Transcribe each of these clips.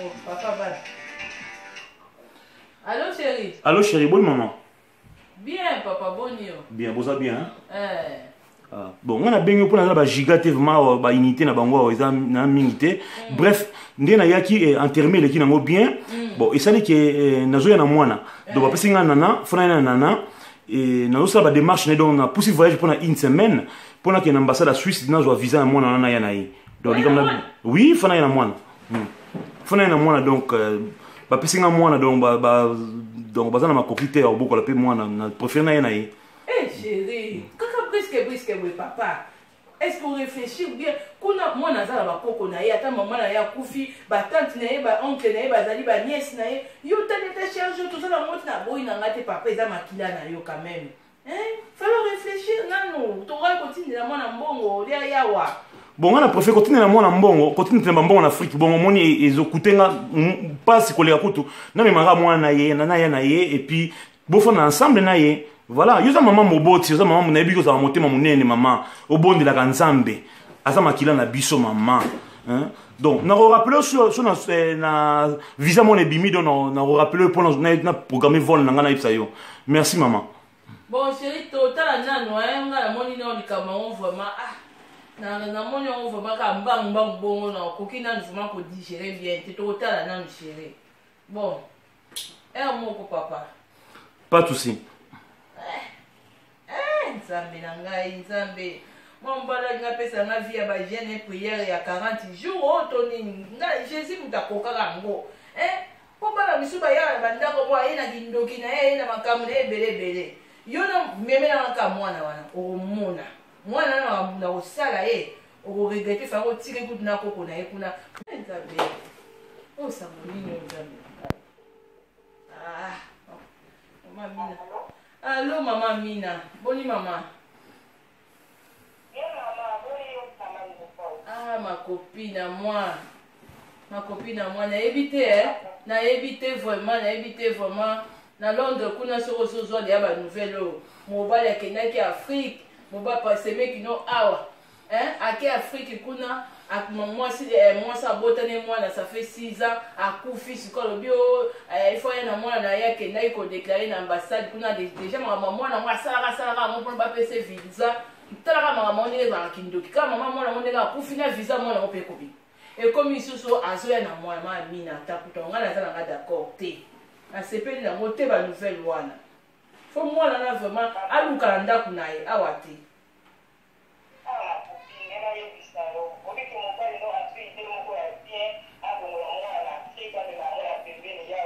Oh, papa bana. Allô chérie. Allô chérie, bonne maman. Bien papa, boni yo. Bien, boza bien hein? Eh. Ah, bon nga nabengi yo mpo naza ba giga te vraiment ba unité na bango awa eza na mingi te mm. bref nde nayaki eh, enterrement eleki nango bien mm. bon esali ke eh, nazoya na mwana donc eh. bapesi nga nana fo naya na nana eh, nazosala badémarche na ye donc napusi voyage mpo na une semaine mpo nakende na ambassade ya suisse nazwa visa ya mwana wana naya na ye donc likambo na oui fo naya na mwana mm. fo naya na mwana donc euh, bapesi nga mwana donc ba, ba, donc baza na makoki te ya kobokola mpe mwana na préféré na ye na ye. Eh chérie, kaka briske briske boye papa. Est-ce qu'on réfléchir bien kuna mwana aza na bakoko na ye ata mama na ye akufi batante na ye baoncle na ye bazali baniese na ye yo tani ata charge oyo toza nango ti na boyi na ngai te papa eza makila na yo quand même hein? Fallait réfléchir nanu tokokaki kotindela mwana mbongo olia yawa bon nga na préfère kotindela mwana mbongo kotindela bambongo na afrique bongo omoni ezokute nga mpasi koleka kutu namemaka mwana na ye naya na ye epuis bofanda ensemble na ye voilà yo oza mama moboti oza mama nayebi kozala motema monene mama obondelaka nzambe aza makila na biso mama hein? Donc nakorapele so, so na, eh, na visa mona ebimi donc nakorapele mpo na, na programme vol na ngai nayebisa yo merci mama. Bon chéri totala nanu eh, nga namoni nao likambo yango vraiment ah namoni yango vraiment kaka mbangu mbangu bongo nakoki nanu vraiment kodigere bien te tokotala nanu chéri bon heure moko papa. Pas de souci. Eh, eh, nzambe na ngai nzambe mwa mobali alingi apesa nga vie ya ba jeune et prière ya 40 jours oyo to nini nga jésus moto akokaka yango eh, mpo bana misusu bayaka na bandako mpo aye na kindoki na ye aye na makambo na ye ebele ebele yo na memelanga kaka mwana wana okomona mwana wana na kosala ye okoregrete faka otike kutu na koko na ye kuna nzambe oyo sango nini oyo nzambe ah, mama mina allo mama mina boni mama Ah, ma copine à moi. Ma copine à moi, nayebi te, eh? Nayebi te vraiment, nayebi te vraiment. Na Londres kuna soko ozozwa deya ba nouvelle oyo. Mobali akendaki Afrique, mobali pasemeki no awa. Hein? Ake Afrique kuna mwasi eh, mwasi abotani mwana ça fait 6 ans akufi sikoyo alobi o oh, eh, il faut aya na mwana na ye akendaki kodeklare na ambassade kuna deja makambo ya mwana yango asalaka asalaka yango mpona bapesa visa talaka makambo yango ndenge ezalaka kindoki kaka mama mwana yango ndenge akufi na visa mwana yango mpe ekomi ekomi lisusu azoya na mwana ma amina ata kuta ngai naza na ngai d'accord te nasepeli nango te banouvelle wana fo mwana na vraiment aluka na ndako na ye awa te. Ah ma copine nga nayebisa yo oyebi ke mobali no azui idee moko ya bien alongola mwana na Afrique amema yango na pembeni ya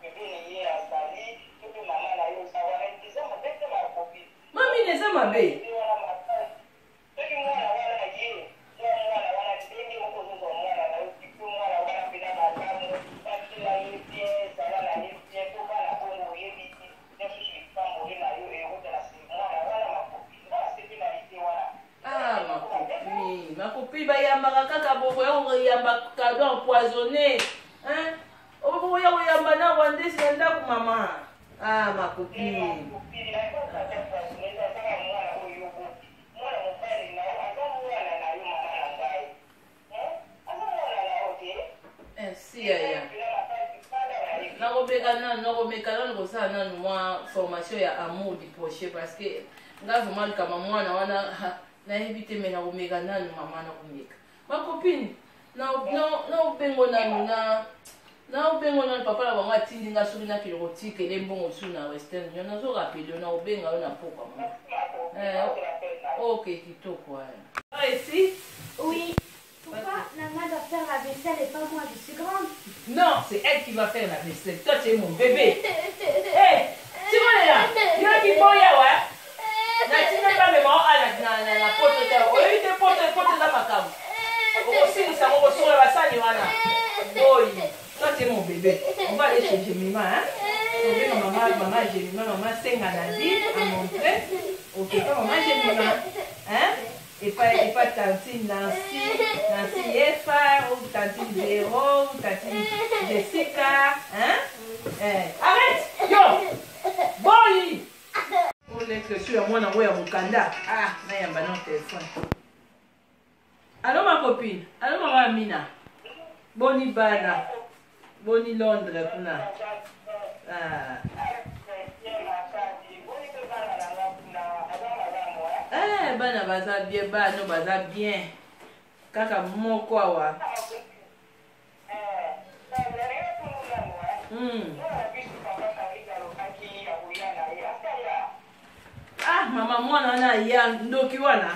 pembeni ye azali to pe mama na yo oza wana eza mabe te ma copine. Mamina eza mabe. Idee wana makasi soki mwana wana aye zwa mwana wana ndenge moko ozozwa mwana na yo occupe mwana wana pena malamu batela ye bien zala na ye bien po bana bongo oyebi te Nionso lipamboli na yo ewuta na mwana wana ma copine nga nasepeli na idee wana. Ah ma copine, ma copine bayambaka kaka bokoya koyamba cadeau empoisonné hein obokoya koyamba na rwandais na ndako mama ah ma copine. Mwana mobali na yo aza mwana na yo mama na ngai Merci yaya. Nakomeka nanu, nakomeka nanu kosala nanu mwa formation ya amour du prochain parce que nga vraiment likama mwana wana nayebi te mais nakomeka nanu mama nakomeka. Ma copine na na obengo nanu na na obengo nanu papa na bango atindi nga soki nakende kotikele mbongo su na Western Union nazo rappeler yo na obenga yo na pokwa mama. Eh, ok kitoko. Ici. Oui. Pourquoi Nana doit faire la vaisselle et pas moi? Je suis grande. Non, c'est elle qui va faire la vaisselle. Toi, tu es mon bébé. Hey, tu vois là? Il y a qui boya, ouais. Natina ba mema o na na na poto te. Oyebi te poto poto eza makambo. Okosilisa ngo kosola basani wana. Boyi. Toi tu es mon bébé. On va aller chez Jemima hein. Obenga mama mama Jemima, mama Senga Nadine à montrer. Ok, pas mama Jemima. Hein? Epa epa tantine Nancy, Nancy Yefa ou tantine Vero ou tantine Jessica, hein? Eh, arrête! Yo! Boyi! Oh, lettre sur ya mwana ngo ya mokanda. Ah, nayamba na téléphone. Allô ma copine? Allô maman Amina? Boni bana. Boni Londres kuna. Ah. Eh, bana baza bien, bana baza bien. Kaka moko awa. Ah mama mwana wana aya ndoki wana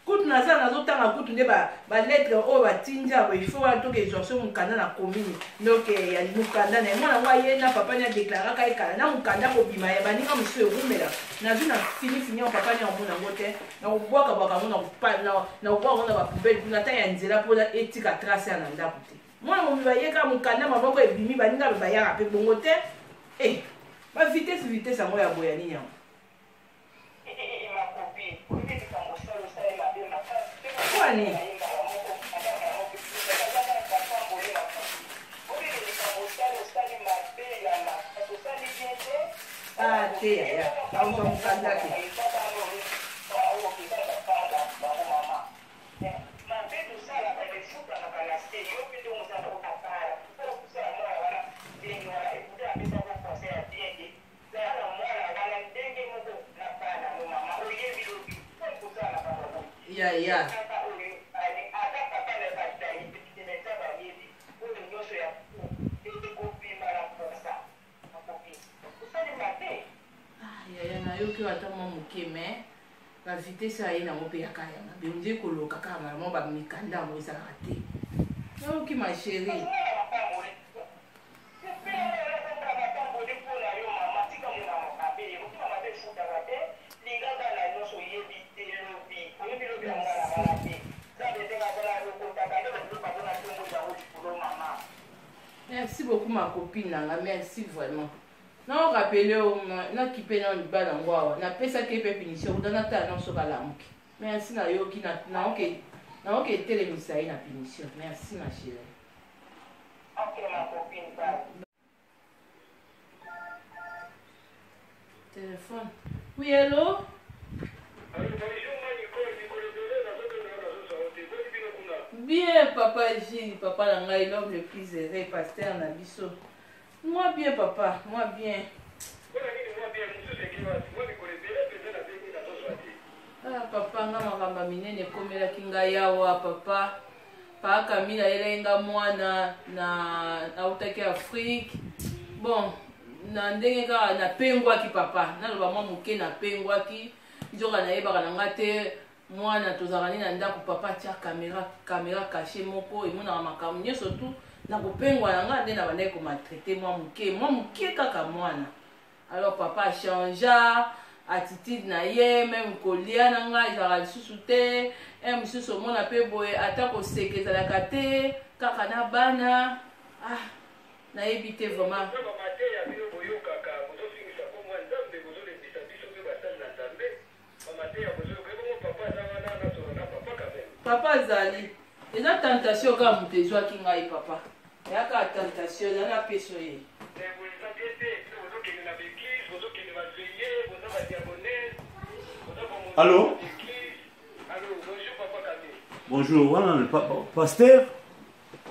kutu naza nazotanga kutu nde balettre oyo batindi yango il faut wana toke ezwa so mokanda na commune donc eh, ya mokanda na ye mwana yango aye na papa ni adeklaraka ye kala na mokanda kobima ya baninga mosusu ewumela nazwi na fini fini yango papa ni akomona yango te na kobwakabwaka yango na kobwaka yango na bapoubele kuna ata ya nzela mpo etika trace ya na ndako te mwana mobimba ye kaka mokanda maboko ebimi baninga bayaka mpe bongo te e eh, bavitese vitese yango ya boya nini yango Kwani? Ah, te yaya akozwa mokanda te. Yaya. Ah, yaya nayoki oyo ata mwa moke mais ba vitesse aye nango mpe yaka ya mabe ondie koloka kaka mbala moko bamikanda yango ezalaka te nayoki ma chérie. Merci beaucoup ma copine nanga, merci vraiment. Na rappeler yo na kipe na libala yango awa napesaki ye mpe punition kuta natala nao soki alamuki. Merci nayoki naoke naoke etelemisa ye na punition. Merci ma chérie. Ok ma copine, bye. Téléphone. Oui, hello. Bien, papa Gilles, papa na ngai, l'homme le plus heureux, pasteur na biso. Moi bien, papa, moi bien. Ah, papa, nga makambo minene ekomelaki ngai awa, papa. Papa Camille ayelaki nga mwana na autaki Afrique. Bon, na ndenge kaka napengwaki papa, naloba mwa moke napengwaki, nzoka nayebaka na nga te mwana tozalaka nde na ndako papa atia camera camera cache moko emonaka makambo nyonso tu na kopengwa na nga nde nabandaki komaltraite mwa moke mwa moke kaka mwana. Alors papa achangea attitude na ye, meme kolia na ngai ezalaka lisusu te, e mosusu omona mpe boye ata koseka ezalaka te, kaka na bana. Ah, nayebi te vraiment. Papa azali eza tentation kaka moto ezwaki ngai papa eya kaka tentation eza na peso ye. Allô? Bonjour, wana le pasteur?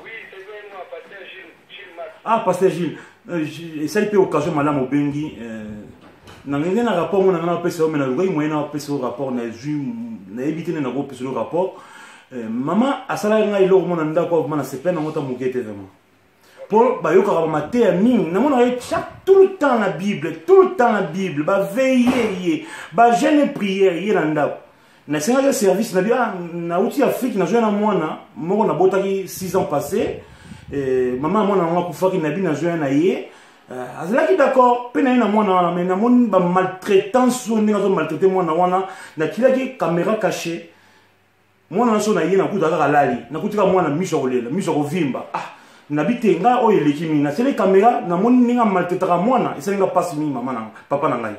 Oui, c'est bien moi, pasteur Gilles, Gilles Max. Ah, pasteur Gilles, esali mpe occasion malamu obengi na ndenge na rapport ngo na ngai napesa yo me nalukaki moyen napesa yo rapport nazwi nayebi te nde nakopesa yo rapport. Mama asalaki ngai eloko mona ndako avuma na sepele nango ta moke te vraiment mpo bayokaka bamateya mingi namonaka ye chaque tout le temps na bible, tout le temps na bible, baveille ye bajeune prière ye na ndako. Nasengaki service na bi ah, nauti Afrique, nazwa na mwana moko nabotaki 6 ans passé, mama ya mwana yango akufaki, na bi nazwa na ye, azalaki d'accord mpe na ye na mwana wana. Mais namoni bamaltraitance oyo ndenge azomaltraite mwana wana, natilaki caméra caché mwana nyonso na ye, nakuta kaka alali, nakuti kaka mwana miso ya kolela, miso ya kovimba. Ah, nabi te nga oyo eleki mingi, nasali caméra, namoni ndenge amaltraitaka mwana, esali nga mpasi mingi. Mama na papa na ngai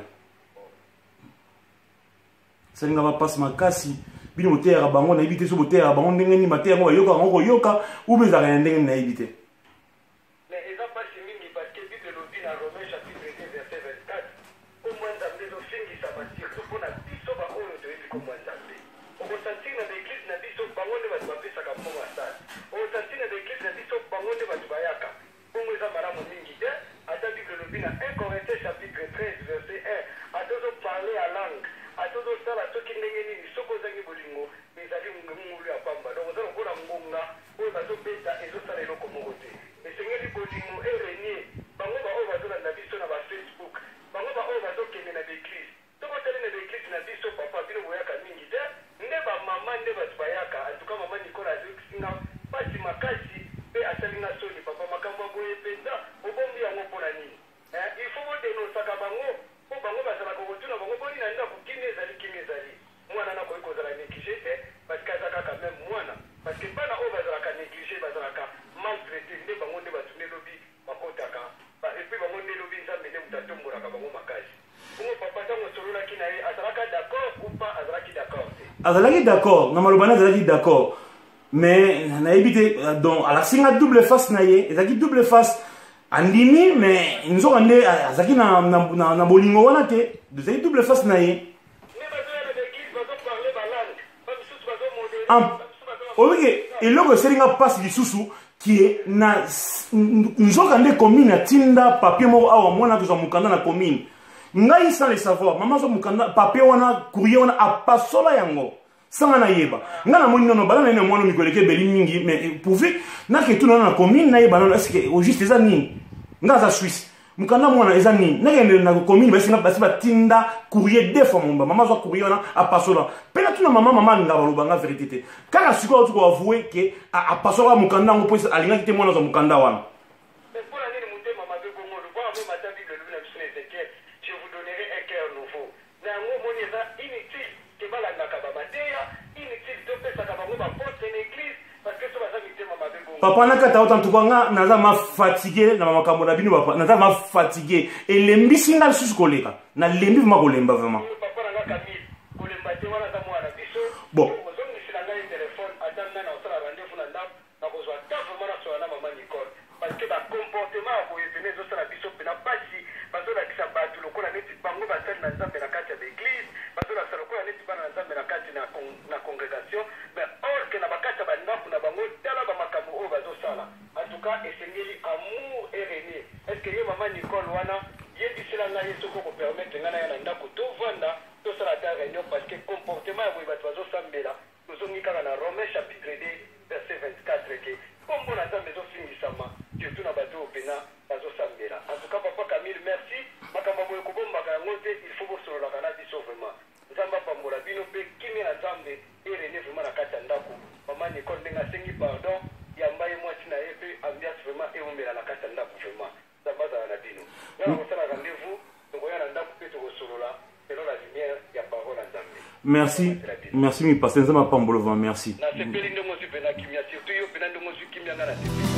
esali nga bapasi makasi. Bino boteyaka bango, nayebi te so boteyaka bango ndenge nini, mateya yango bayokaka yango koyoka ube ezalaka ya ndenge nini, nayebi te. Mais eza pasi mingi parce que Bible elobi na Romains chapitre 2 verset 24 kombo ya Nzambe ezofingisama surtout pona biso ba oyo toyebi kombo ya Nzambe. Okosentir na ba eglise na biso bango nde bato bapesaka mbongo ya salle. Okosentir na ba eglise na biso bango nde bato bayaka. Bongo eza. Bazobeta, ezosala eloko moko te. Esengeli bolingo erenie. Bango baoyo bazolanda biso na bafacebook, bango baoyo bazokende na baeglise, soki otali na baeglise na biso, papa, bino boyaka mingi te, nde bamama nde bato bayaka. Antuka mama Nicole azokisinga mpasi makasi mpe asalinga soni. Papa, makambo ya boye mpenza obombi yango mpona nini? Il faut bodenosaka bango, mpo bango bazalaka kotuna bango boni na ndako. Kimia ezali, kimia ezali. Mwana nakoki kozala négligé te, parce que aza kaka même mwana, parce que bana oyo bazalaka négligé, bazalaka maltraité, nde bango nde bato nde lobi bakotaka. Et puis bango nde lobi Nzambe nde moto atombolaka bango makasi. Bongo papa, ntango osololaki na ye, azalaka d'accord ou pas? Azalaki d'accord te? Azalaki d'accord na maloba na, azalaki d'accord, mais nayebi te. Donc alakisi nga double face na ye, ezalaki double face. Andimi, mais nzoka nde azalaki na bolingo wana te, ezalaki double face na ye. Nde bazoya na baeglise, bazoparle balangue, bamisusu bazomodere. Oyeke eloko esali nga mpasi lisusu kie na nzoka nde commune atinda papier moko awa, mwana akozwa mokanda na commune. Ngai sans le savoir, mama azwa mokanda, papier wana, courrier wana, apasola yango sanga nayeba. Ngai namoni nono bala na ye na mwana mikolo eleki ebeli mingi, mais pourvu naketuna na commune, nayeba nano est-ce au juste eza nini. Ngai aza Suisse, mokanda mwana eza nini? Nakende na commune, basi basi batinda courrier deux fois momba. Mama azwa courrier wana, apasola mpe. Natuna mama, mama alinga baloba nga vérité te. Kaka sikoyo auti koavoue ke apasolaka mokanda yango mpo alingaki te mwana azwa mokanda wana. Mais mpona nini motema mabe bongo? Lokola même ata Bible elobi na biso na Ézéchiel: "Je vous donnerai un cœur nouveau." Na yango omoni eza inutile ke balandaka bamateya, inutile topesaka bango baposte na église, parce que so baza mitema mabe bongo. Papa, nakata ota ntuka, nga naza ma fatigué na makambo na bino. Papa, naza ma fatigué, elembisi nga lisusu koleka, nalembi vraiment, kolemba vraiment. Papa na nga Camille, kolemba te, wana aza mwana biso. Bon. Ozongisela ngai telefone, ata ngai na kosala rendez-vous na ndako, nakozwa ta vraiment nasola na mama Nicole, parce que bacomportement ya boye pene ezosala biso mpena mpasi. Bazolakisa bato lokola neti bango basali na Nzambe na kati ya baeglise, bazolakisa lokola neti bana na Nzambe na kati na congrégation, mais or ke na bakati ya bandako na bango, tala bamakambo oyo bazosala. En tout cas esengeli amour erenie. Est ce que ye mama Nicole wana, yebisela ngai ye soki okopermettre ngai naya na ndako, tovanda, tosala ata réunion, parce que comportement ya boye, bato bazosambela. Tozongi kaka na Romain chapitre 2 verset 24, ke nkombo na Nzambe ezofingisama, surtout na bato oyo mpena bazosambela. En tout cas papa Camille, merci. Makambo ya boye kobombaka yango te, il faut bosololaka na biso vraiment. Nzambe apambola bino mpe kimia na Nzambe erene vraiment na kati ya ndako. Mama Nicole, ndenge asengi pardon, yamba ye mwasi na ye mpe ambiance vraiment ewumela na kati ya ndako vraiment. Nzambe azala na bino. Nga na kosala rendez-vous, tokoya na ndako mpe tokosolola selon la lumière ya parole ya Nzambe. Merci, merci mingi, pasteur. Nzambe apambola vraiment, merci. Nasepeli ndenge ozwi mpena kimia, surtout yo mpena ndenge ozwi kimia, nga nasepeli.